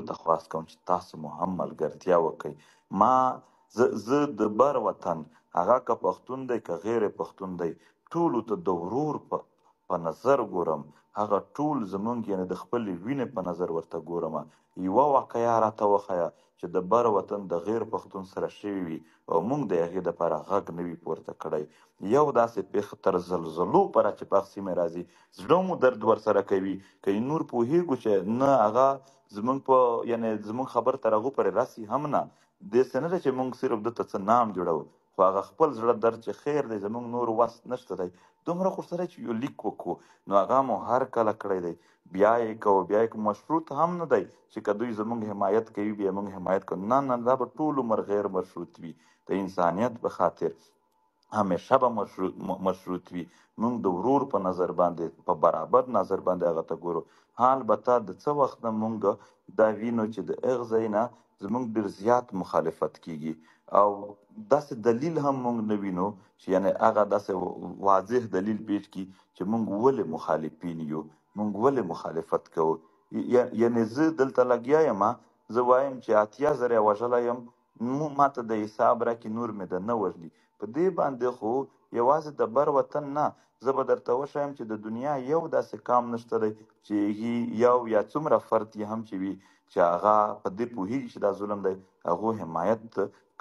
ته خواست کوم چې تاسو مو هم ملګرتیا وکړئ. ما زه د بر وطن، هغه که پښتون دی که غیر پښتون دی، ټولو ته د ورور په نظر ګورم. هغه ټول زمونږ یعنې د خپلې وینې په نظر ورته ګورم. یوه واقعه راته وښیه چې د بر وطن د غیر پښتون سره شوي وي او مونږ د هغې دپاره غږ نه وي پورته کړی. یو داسې پېښه تر زلزلو پره چې په هغه سیمه راځي، زړه مو درد ورسره کوي. که یې نور پوهېږو چې نه هغه زمونږ په یعنې زمونږ خبر تر هغو پورې رسي هم نه، داسې نه ده چې مونږ صرف ده ته څه نام جوړوو، خو هغه خپل زړه درد چې خیر دی زمونږ نور وس نشته دی، دومره خو سره چې یو لیک وکړو، نو هغه مو هر کله کړی دی، بیا یې کوو، بیا یې کوو. مشروط هم نه دی چې که دوی زمونږ حمایت کوي بیا مونږ حمایت کوو، نه نه، دا به ټول عمر غیر مشروط وي. د انسانیت په خاطر همیشه به مشروط وي. مونږ د ورور په نظر باندې، په برابر نظر باندې هغه ته ګورو. ها البته د څه وخت نه مونږ دا وینو چې د هغه ځای نه زمونږ ډېر زیات مخالفت کیږي، او داسې دلیل هم مونږ نه وینو چې یعنې هغه داسې واضح دلیل پیش کړي چې مونږ ولې مخالفین یو، مونږ ولې مخالفت کوو. یعنې زه دلته لګیا یم، زه وایم چې 80,000 وژلی یم، ما ته د حساب راکړي، نور مې د نه وژني. په دې باندې خو یوازې د بر وطن نه، زه به درته وښایم چې د دنیا یو داسې کام نشته دی چې هغې یو یا څومره فرد یې هم چې وي چې هغه په دې پوهېږي چې دا ظلم دی، هغو حمایت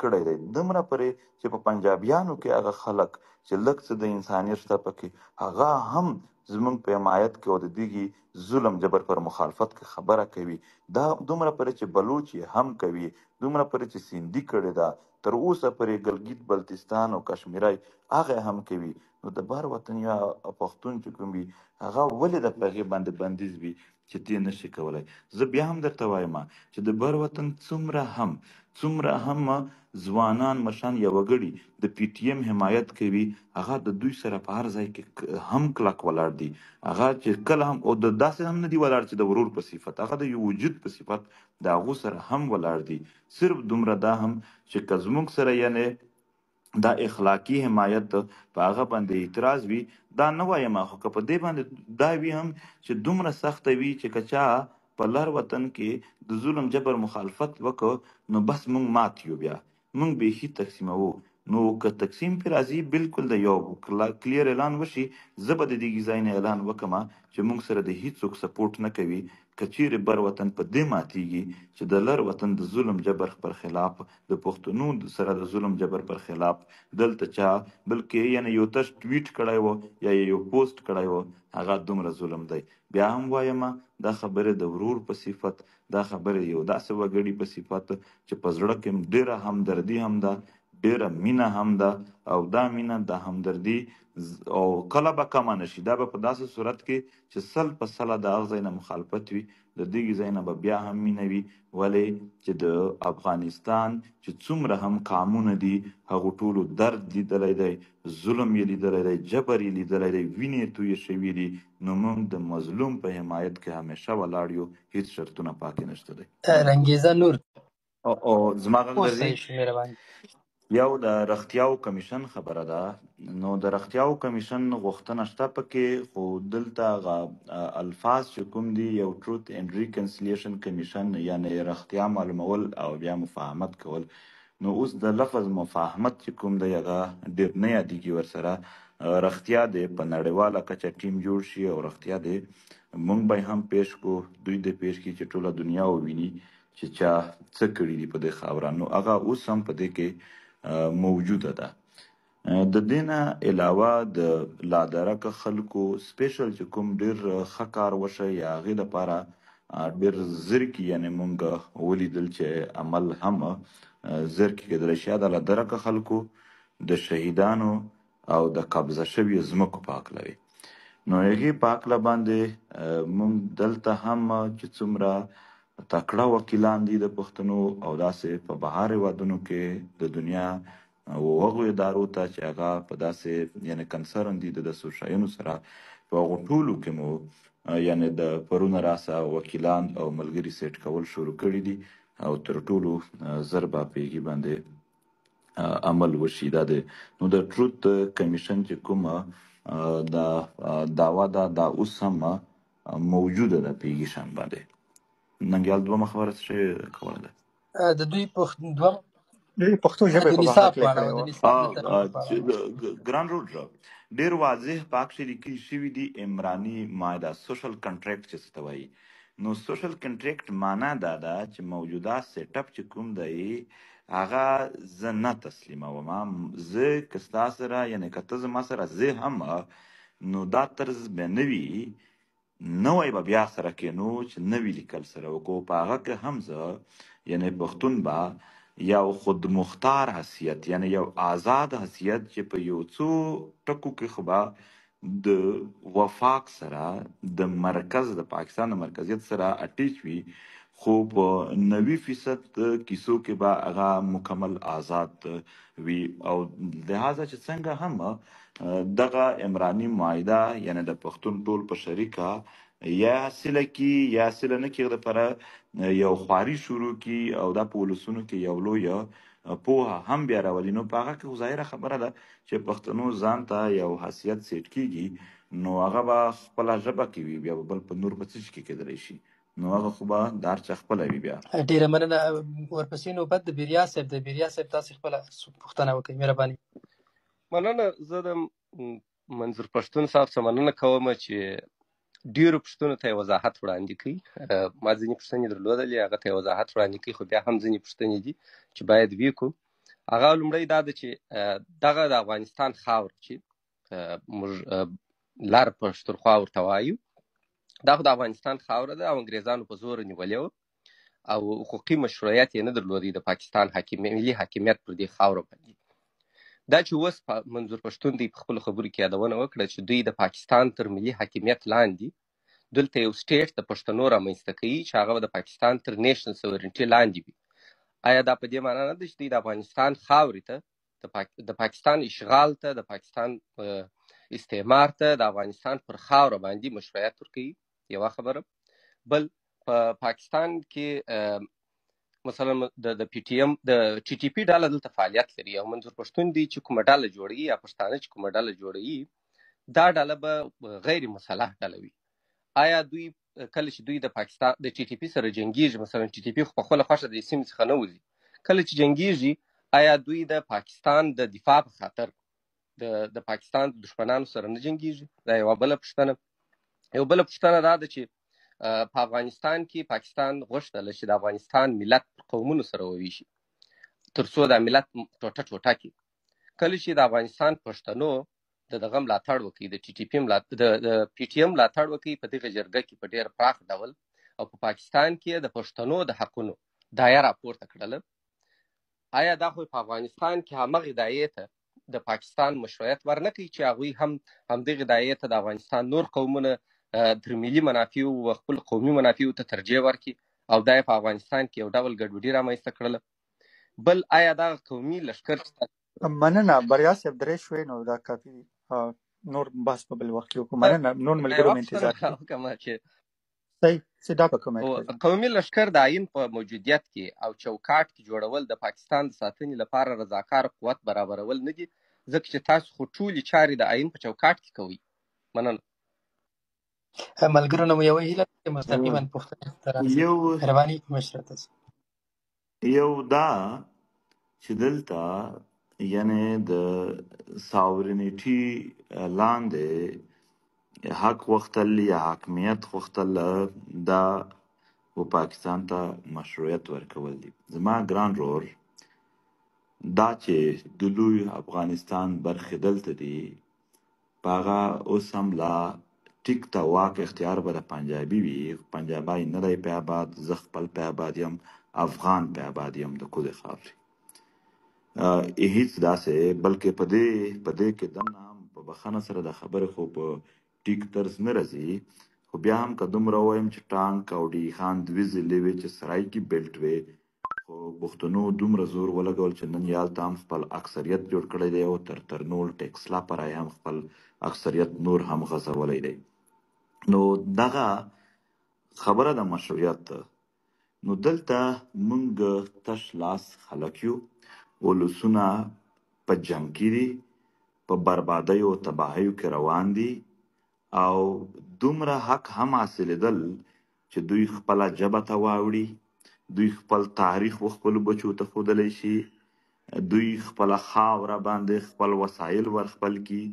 کړی دی. دومره پرې چې په پنجابیانو کې هغه خلک چې لږ څه د انسانیت شته پکې، هغه هم زمونږ په حمایت کې او د دغې ظلم جبر پر مخالفت کې خبره کوي. دا دومره پرې چې بلوچ یې هم کوي، دومره پرې چې سیندي کړې ده، تر اوسه پرې ګلګیت بلتستان او کشمیرای هغه هم کوي. نو د بر وطن یا پښتون چې کوم وي هغه ولې د هغې باندې بندیز وي چې دې نشي کولی؟ زه بیا هم درته وایم چې د بر وطن څومره هم ځوانان مشران یا وګړي د پي ټي ایم حمایت کوي، هغه د دوی سره په هر ځای کې هم کلک ولاړ دي. هغه چې کله هم او د داسې هم نه دي ولاړ چې د ورور په صفت، هغه د یو وجود په صفت د هغو سره هم ولاړ دي. صرف دومره دا هم چې که زموږ سره یعنې دا اخلاقی حمایت په هغه باندې اعتراض وي، دا نه وایم، خو که په دې باندې دا وي هم چې دومره سخته وي چې که چا په لر وطن کې د ظلم جبر مخالفت وکړ نو بس مونږ مات یو، بیا مونږ بیخي تقسیموو. نو که تقسیم پرې راځي بالکل د یو کلیر اعلان وشي، زه به د دې ځای نه اعلان وکړم چې مونږ سره د هیڅوک سپورټ نه کوي. که چیرې بر وطن په دې ماتیږي چې د لر وطن د ظلم جبر پر خلاف، د پښتنو سره د ظلم جبر پر خلاف دلته چا بلکې یعنې یو تش ټویټ کړی و یا یو پوسټ کړی و، هغه دومره ظلم دی. بیا هم وایم دا خبرې د ورور په صفت، دا خبرې یو داسې وګړي په صفت چې په زړه کې ډېره همدردي هم ده، ډېره مینه هم ده، او دا مینه دا همدردي او کله به کمه نه شي. دا به په داسې صورت کې چې 100% د هغه ځای نه مخالفت وي، د دغې ځای نه به بیا هم مینه وي. ولې چې د افغانستان چې څومره هم قامونه دي هغو ټولو درد لیدلی دی، ظلم یې لیدلی دی، جبر یې لیدلی دی، وینې یې تویې شوې دي. نو موږ د مظلوم په حمایت کې همیشه ولاړ یو، هیڅ شرطونه پاکې نشته دی. رنګیزه نور. او زما غږ اوس درځي؟ صحیح شو، مهرباني. یو د رښتیاو کمیشن خبره ده. نو د رښتیاو کمیشن غوښتنه شته پکې، خو دلته هغه الفاظ چې کوم دي، یو ټروت اینډ ریکنسیلیشن کمیشن یعنی رښتیا معلومول او بیا مفاهمت کول. نو اوس د لفظ مفاهمت چې کوم دی هغه ډېر نه یادېږي ورسره. رښتیا دی په نړیواله کچه ټیم جوړ شي او رښتیا دی مونږ به هم پیش کو، دوی دې پیش کړي چې ټوله دنیا وویني چې چا څه کړي دي په دې خاوره. نو هغه اوس هم په دې کې موجوده ده. د دې نه علاوه د لادرکه خلکو سپیشل چې کوم ډېر ښه کار وشي یا هغې دپاره ډېر زر کې یعنې مونږ ولیدل چې عمل هم زر کې کېدلی شي. د لادرکه خلکو د شهیدانو او د قبضه شویو ځمکو په هکله وي. نو هغې په هکله باندې مونږ دلته هم چې څومره تکړه وکیلان دي د پښتنو او داسې په بهر هېوادونو کې د دنیا او هغو ادارو ته چې هغه په داسې یعنې کنسرن دي د داسو شیانو سره، په هغو ټولو کې مو یعنې د پرونه راسه وکیلان او ملګري سیټ کول شروع کړي دي او تر ټولو زر به په هغې باندې عمل وشي. دا دی نو د ټروت کمیشن چې کومه دا دعوا ده دا اوس هم موجوده ده په هغې شان باندې. ننګیال دومه خبره څه شی کوله ده؟ د دوی دوه د پښتو د ژبې په نصاب هکله په اړه کړې وه، د وه. نصاب د تغییر په اړه وه. ګران روډ، ډیر واضح پاک لیکل شوی دی. عمرانی معاهده، سوشل کنټریکټ چې څه ته وایي، نو سوشل کنټریکټ معنا دا ده چې موجوده سیټ اپ چې کوم دی، هغه زه نه تسلیموم. زه که ستا سره، یعنی که ته زما سره زه هم، نو دا طرز به نه وي. نوی به بیا سره کینو چې نوی لیکل سره وکړو. په هغه کې هم زه، یعنی پښتون به یو خودمختار حیثیت، یعنی یو آزاد حیثیت چې په یو څو ټکو کې خو به د وفاق سره، د مرکز، د پاکستان د مرکزیت سره اټیچ وي، خو په 90% کیسو کې به هغه مکمل آزاد وي. او لہذا چې څنګه هم دغه عمرانی معاهده، یعنی د پښتون ټول په شریکه یا حاصله کی یا حاصله نه کی، لپاره یو خواري شروع کی او دا په ولسونو کې یو لوی پوهه هم بیا راولي، نو په هغه کې خو ظاهره خبره ده چې پښتنو ځان ته یو حیثیت سیټ کیږي، نو هغه به خپله ژبه کې وي، بیا به بل په نور په څه شي کې کېدلی شي؟ نو هغه خو به د هر چا خپله وي بیا. ډېره مننه. ورپسې نوبت د بیریا صاحب دی. بیریا صاحب، تاسو خپله پوښتنه وکړئ، مهرباني. مننه. زه د منظور پښتون صاحب څخه مننه کوم چې ډیرو پوښتنو ته یې وضاحت وړاندې کړي. ما ځینې پوښتنې درلودلې، هغه ته یې وضاحت وړاندې کړي، خو بیا هم ځینې پوښتنې دي چې باید ویکو. هغه لومړی دا ده چې دغه د افغانستان خاوره چې موږ لار پښتونخوا ورته وایو، دا خو د افغانستان خاوره ده او انګریزانو په زور نیولې وه او حقوقي مشروعیت یې نه درلودی د پاکستان ملي حاکمیت پر دې خاوره باندې. دا چې اوس منظور پښتون دی په خپلو خبرو کې یادونه وکړه چې دوی د پاکستان تر ملي حاکمیت لاندې دلته یو state د پښتنو رامنځته کوي چې هغه به د پاکستان تر national sovereignty لاندې وي، آیا دا په دې معنا نه ده چې دوی د افغانستان خاورې ته، د پاکستان اشغال ته، د پاکستان استعمار ته د افغانستان پر خاوره باندې مشروعیت ورکوي؟ یوه خبره. بل، په پاکستان کې مثلا د پی ټی ایم، د ټي ټي پی ډله دلته فعالیت لري او منظور پښتون دی چې کومه ډله جوړوي یا پښتانه چې کومه ډله جوړوي، دا ډله به غیر مسلح ډله وي. آیا دوی کله چې دوی د پاکستان د ټي ټي پی سره جنګیږي، مثلا ټي ټي پی خو په خپله خوښه د سیمې څخه نه وځي، کله چې جنګیږي، آیا دوی د پاکستان د دفاع په خاطر د پاکستان د دښمنانو سره نه جنګیږي؟ دا یوه بله پوښتنه. یو بله پوښتنه دا ده چې په افغانستان کې پاکستان غوښتل چې د افغانستان ملت پر قومونو سره وویشي تر څو دا ملت ټوټه ټوټه کړي. کله چې د افغانستان پښتنو د دغه ملاتړ وکړي، د ټي ټي پي ملاتړ، د پي ټي ایم ملاتړ وکړي په دغه جرګه کې په ډېر پراخ ډول، او په پاکستان کې د پښتنو د حقونو دایه راپورته کړله، آیا دا خو په افغانستان کې همغې دایې ته د پاکستان مشروعیت ورنه کوي چې هغوی هم همدغې دایې ته د افغانستان نور قومونه تر ملي منافعو و خپل قومي منافعو ته ترجیح ورکړي او دا یې په افغانستان کې یو ډول ګډوډي رامنځته کړله؟ بل، آیا دا قومي لښکر چې مننه بریا صاحب، درې شوې نو دا کافي دي، نور بحث په بل وخت کې وکړو. مننه، نور ملګرو مې انتظار کوي. چې صحیح څه دا په کومه قومي لښکر د آیین په موجودیت کې او چوکاټ کې جوړول د پاکستان د ساتنې لپاره رضاکار قوت برابرول نه دي، ځکه چې تاسو خو ټولې چارې د آیین په چوکاټ کې کوئ. مننه. ملګرو نه مو یوه هیله چې مستقیما پوښتنې ته راسئ. یو مهرباني مشره تاسو. یو دا چې دلته یعنی د sovereignty لاندې حق غوښتل یا حاکمیت غوښتل، دا و پاکستان ته مشروعیت ورکول دي. زما ګران رور، دا چې د لوی افغانستان برخې دلته دي، په هغه اوس هم لا ټیک ته واک اختیار به د پنجابي وي. پنجابی نه دی په آباد، زه خپل په آباد یم، افغان په آباد یم د کوزې خاورې. هیڅ داسې، بلکې په دې کې دننه هم په بخښنه سره د خبرې خو په ټیک طرز نه راځي، خو بیا هم که دومره ووایم چې ټانک او ډي خان دوې ضلعې وې چې سرایکي belt وې، خو پښتنو دومره زور ولګول چې نن یې هلته هم خپل اکثریت جوړ کړی دی او تر ترنول ټیکسلا پورې هم خپل اکثریت نور هم غځولی دی. نو دغه خبره د مشروعیت، نو دلته مونږ تش لاس خلک یو، ولسونه په جنگ کې دي، په بربادیو او تباهیو کې روان دي، او دومره حق هم حاصلېدل چې دوی خپله ژبه ته واوړي، دوی خپل تاریخ و خپلو بچو ته ښودلی شي، دوی خپله خاوره باندې خپل وسایل ورخپل کړي.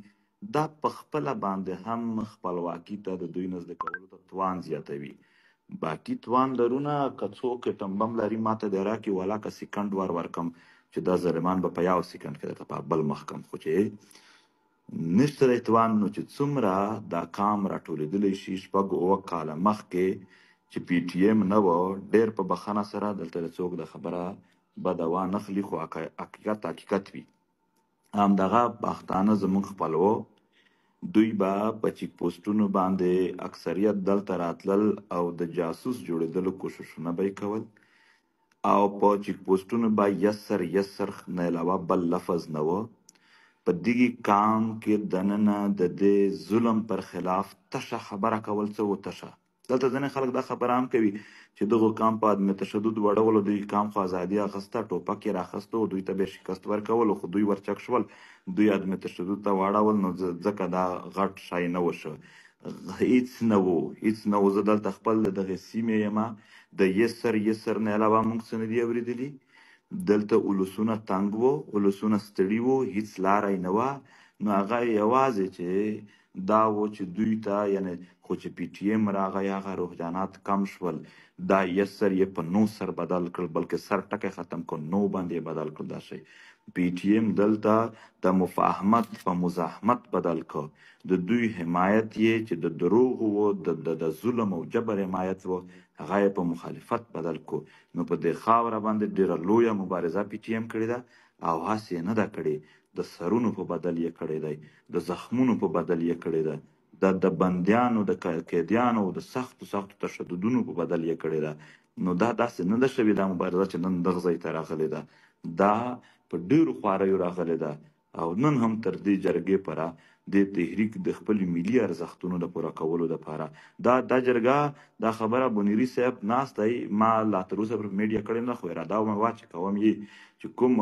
دا په خپله باندې هم خپلواکي ته د دوی نزدې کولو ته توان زیاتوي. باقي توان لرونه که څوک اټم بم لري ماته دې راکړي، ولا که سیکنډ ور ورکم چې دا ظالمان به په یو سیکنډ کې درته په بل مخ کم، خو چې نشته دی توان. نو چې څومره دا کام راټولېدلی شي، 6-7 کاله مخکې چې پي ټي ایم نه و، ډېر په بخښنه سره دلته د څوک د خبره بده وانخلي، خو حقیقت حقیقت وي. همدغه پښتانه زموږ خپل وو، دوی به په چیک پوسټونو باندې اکثریت دلته راتلل او د جاسوس جوړېدلو کوششونه به یې کول، او په چیک پوسټونو به یسر یسر نه علاوه بل لفظ نه و. په دغه کام کې دننه د دې ظلم پر خلاف تشه خبره کول څه و تشه. دلته ځینې خلک دا خبره هم کوي چې دغه کام په عدم تشدد وړولو، دوی کام خو ازادي اخیسته، ټوپک یې راخیستو، دوی ته به شکست ورکولو، خو دوی ورچک شول، دوی عدم تشدد ته واړول، نو ځکه دا غټ شی نه وشو. هیڅ نه و، هیڅ نه و. زه دلته خپل د دغې سیمې یم، د یسر یسر نه علاوه موږ څه نه دي اورېدلي. دلته ولسونه تنګ وو، ولسونه ستړي وو، هیڅ لاره یې نه وه. نو هغه یوازې چې دا و چې دوی ته یعنی خو چې پي ټي ایم راغی هغه رجحانات کم شول، دا یسر یې په نو سر بدل کړ، بلکې سر ټکی ختم کړ، نو باندې یې بدل کړ. دا شی پي ټي ایم دلته د مفاهمت په مزاحمت بدل کړ. د دوی حمایت یې چې د دروغو و، د ظلم او جبر حمایت و، هغه یې په مخالفت بدل کړ. نو په دې خاوره باندې ډېره لویه مبارزه پي ټي ایم کړې ده، او هسې یې نه ده کړې، د سرونو په بدل یې کړې دی، د زخمونو په بدل یې کړې ده، د بندیانو، د قیدیانو، د سختو سختو تشددونو په بدل یې کړې ده. نو دا داسې نه ده شوې دا مبارزه چې نن دغه ځای ته راغلې ده، دا په ډېرو خواریو راغلې ده. او نن هم تر دې جرګې پره د تحریک د خپل ملي ارزښتونو د پوره کولو دپاره دا جرګه، دا خبره بونیري صاحب ناست دی، ما لا تر اوسه پر میډیا کړې نه، خو اراده مې وه چې کوم یې چې کوم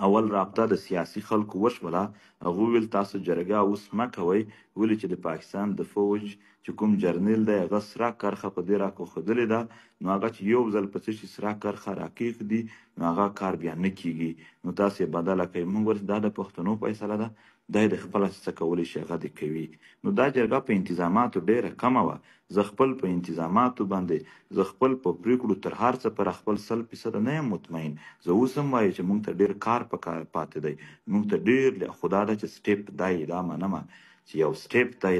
اول رابطه د سیاسي خلکو وشوله، هغه وویل تاسو جرګه اوس مه کوئ، ولې چې د پاکستان د فوج چې کوم جرنیل دی هغه سره کرښه په دې راکښودلې ده، نو هغه چې یو ځل په څه شي سره کرښه راکېږدي نو هغه کار بیا نه کېږي، نو تاسو یې بدله کړئ. موږ ورته دا د پښتنو فیصله ده، دا یې د خپله څه کولی شي هغه دې کوي. نو دا جرګه په انتظاماتو ډېره کمه وه. زه خپل په انتظاماتو باندې، زه خپل په پرېکړو تر هر څه پر خپل 100% نه یم مطمئن. زه اوس هم وایم چې موږ ته ډېر کار په کار پاتې دی، موږ ته ډېر خدا ده چې سټیپ دی، دا منمه چې یو سټیپ دی،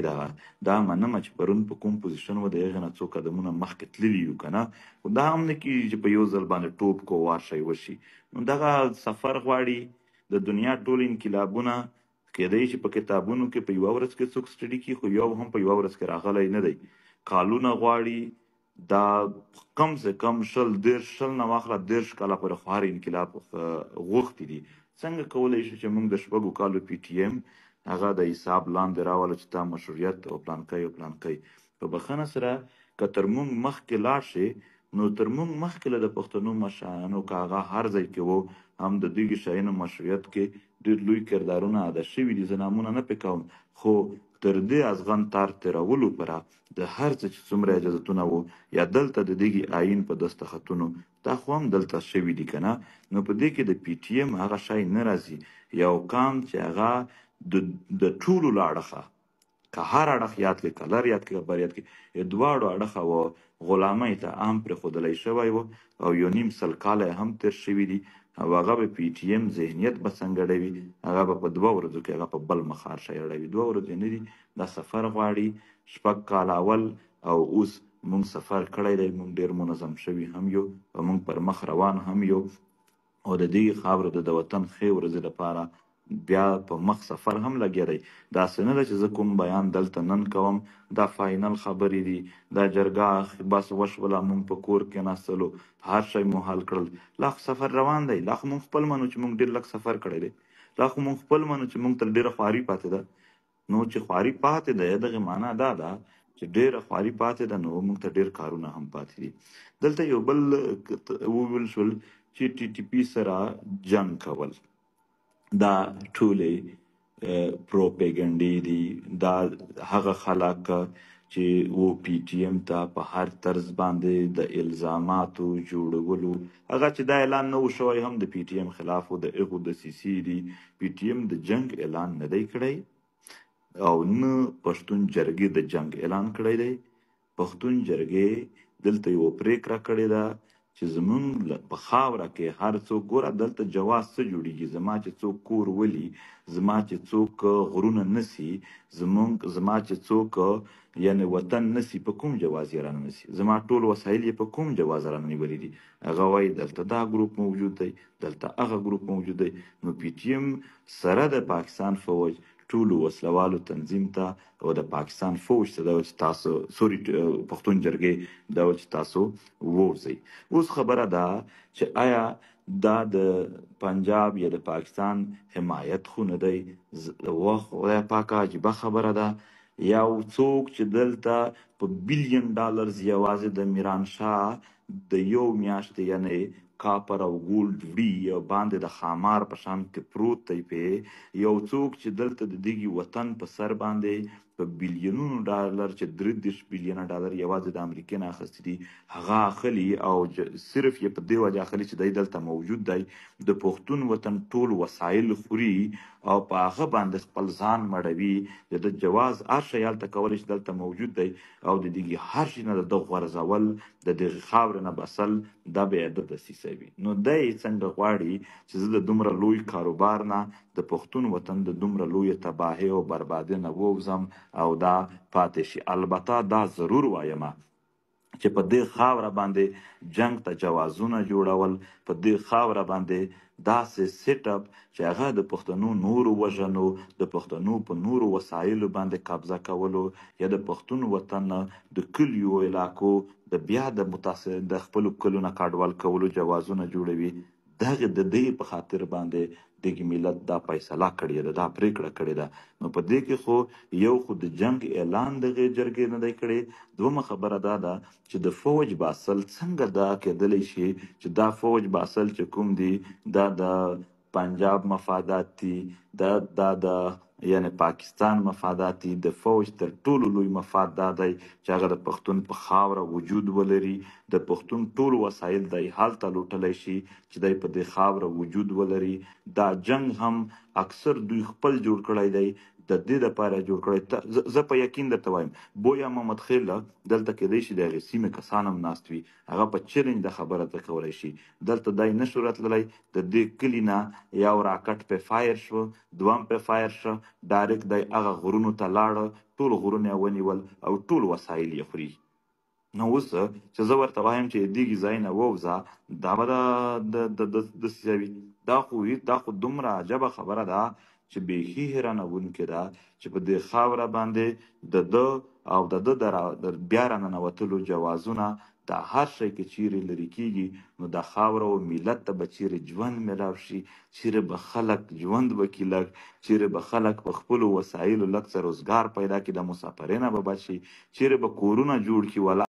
دا منمه چې پرون په کوم پوزیشن و د هغې نه څو قدمونه مخکې تللي یو که نه، خو دا هم نه کېږي چې په یو ځل باندې ټوپ کو وار شی وشي. نو دغه سفر غواړي. د دنیا ټول انقلابونه کېدای شي په کتابونو کې په یوه ورځ کې څوک سټډي کړي، خو یو هم په یوه ورځ کې راغلی نه دی، کالونه غواړي. دا کم سه کم 20 30 20 نه واخله 30 کاله پورې خو هر انقلاب غوښتي دي. څنګه کولی شو چې موږ د 6 کالو پي ټي ایم هغه د حساب لاندې راولو چې تا مشروعیت او پلانکی او پلانکی؟ په بخښنه سره که تر موږ مخکې لاړ شي، نو تر موږ مخکې له د پښتنو مشرانو که هغه هر ځای کې وو، هم د دغې شیانو مشروعیت کې ډېر لوی کردارونه ادا شوي دي، زه نامونه نه پې کوم، خو تر دې ازغن تار تېرولو پره د هر څه چې څومره اجازتونه وو یا دلته د دغې آیین په دستخطونو دا خو هم دلته شوي دي که نه، نو په دې کې د پي ټي ایم هغه شی نه راځي. یو کام چې هغه د ټولو له اړخه که هر اړخ یاد کړي، کلر یاد کړي، بر یاد کړي، دواړو اړخه و غلامۍ ته هم پرېښودلی شوی و او 1.5 کاله یې هم تېر شوي دي. او هغه به پي ټي ایم ذهنیت به څنګه اړوي، هغه به په 2 ورځو کې هغه په بل مخ هر شی اړوي. 2 ورځې نه دي، دا سفر غواړي. 6 کاله اول او اوس موږ سفر کړی دی، موږ ډېر منظم شوي هم یو او موږ پر مخ روان هم یو، او د دې خاورې د وطن ښې ورځې لپاره بیا په مخ سفر هم لګیا دی. داسې نه ده چې زه کوم بیان دلته نن کوم، دا فاینل خبرې دي، دا جرګه بس وشوله، موږ په کور کېناستلو، هر شی مو حل کړل. لا خو سفر روان دی، لا خو موږ خپل منو چې موږ ډېر لږ سفر کړی دی، لا خو موږ خپل منو چې موږ تر ډېره خواري پاتې ده. نو چې خواري پاتې ده، دغې معنا دا ده چې ډېره خواري پاتې ده، نو موږ ته ډېر کارونه هم پاتې دي. دلته یو بل وویل شول چې ټي ټي پي سره جنګ کول، دا ټولې پروپیګنډې دي. دا هغه خلک چې و پي ټي ایم ته په هر طرز باندې د الزاماتو جوړولو، هغه چې دا اعلان نه و شوی هم د پي ټي ایم خلاف و، د هغو دسیسې دي. پي ټي ایم د جنګ اعلان نه دی کړی او نه پښتون جرګې د جنګ اعلان کړی دی. پښتون جرګې دلته یوه پرېکړه کړې ده چې زمونږ په خاوره کې هر څوک ګوره، دلته جواز څه جوړیږي؟ زما چې څوک کور ولي، زما چې څوک غرونه نسی، زمونږ زما چې څوک یعنی وطن نسی، په کوم جواز یې رانه نسی؟ زما ټول وسایل یې په کوم جواز رانه نیولي دي؟ هغه وایي دلته دا ګروپ موجود دی، دلته هغه ګروپ موجود دی. نو پي ټي ایم سره د پاکستان فوج ټولو وسلوالو تنظیم ته او د پاکستان فوج ته دا ویل چې تاسو، سوري، پښتون جرګې دا ویل چې تاسو ووځئ. اوس خبره ده چې آیا دا د پنجاب یا د پاکستان حمایت خو نه دی؟ واه خدای پاکه، عجیبه خبره ده. یو څوک چې دلته په بلین ډالرز یوازې د میران شاه د یو میاشتې یعنی کاپر او ګولډ وړي او باندې د خامار په شان کې پروت دی، په یو څوک چې دلته د دغه وطن په سر باندې په بلیونونو ډالر، چې 33 بلیونه ډالر یوازې د امریکې نه اخیستي دي، هغه اخلي او صرف یې په دې وجه اخلي چې دی دلته موجود دی، د پښتون وطن ټول وسایل خوري او په هغه باندې خپل ځان مړوي، د ده جواز هر شی هلته کولی چې دلته موجود دی او د دغې هر شي نه د ده غورځول، د دغې خاورې نه بسل، دا به د دسیسه وي. نو دی څنګه غواړي چې زه د دومره لوی کاروبار نه، د پښتون وطن د دومره لوی تباهي او بربادي نه ووځم او دا پاتې شي؟ البته دا ضرور وایم چې په دې خاوره باندې جنگ ته جوازونه جوړول، په دې خاوره باندې داسې سیټ اپ چې هغه د پښتنو نورو وژنو، د پښتنو په نورو وسایلو باندې قبضه کولو، یا د پښتون وطن د کلیو علاقو د بیا د متاثر د خپلو کلو نه کډوال کولو جوازونه جوړوي، دغه د دې په خاطر باندې دغه ملت دا فیصله کړې ده، دا پریکړه کړې ده. نو په دې کې خو یو خو د جنگ اعلان دغه جرګې نه دی کړی. دومره خبره دا ده چې د فوج باسل څنګه دا کېدلی شي چې دا فوج باسل چې کوم دی، دا د پنجاب مفادات دي، دا د یعنی پاکستان مفادات دي. د فوج تر ټولو لوی مفاد دا دی چې هغه د پښتون په خاوره وجود ولري، د پښتون ټول وسایل دی هلته لوټلی شي چې دی په دې خاوره وجود ولري. دا جنگ هم اکثر دوی خپل جوړ کړی دی، د دې لپاره جوړ کړی. زه په یقین درته وایم، بویا محمد خیل دلته کېدای شي د هغې سیمې کسان هم ناست وي، هغه په چیلنج د خبره ته کولی شي. دلته دی نه شو راتللی، د دې کلي نه یو راکټ په فایر شو، دوم په فایر شو، ډایرکټ دی هغه غرونو ته لاړه، ټول غرونه یې ونیول او ټول وسایل یې خوري. نو اوس چې زه ورته وایم چې دغې ځای نه ووځه، دا به د د د داسې وي. دا خو دومره عجبه خبره ده چې بیخي حیرانوونکې ده چې په دې خاوره باندې د ده او د ده د بیا راننوتلو جوازونه دا هر شی که چیرې لرې کېږي، نو دا خاوره او ملت ته به چیرې ژوند میلاو شي؟ چیرې به خلک ژوند وکړي لږ؟ چیرې به خلک په خپلو وسایلو لږ څه روزګار پیدا کړي، د مسافرۍ نه به بچ شي؟ چیرې به کورونه جوړ کړي؟ ولا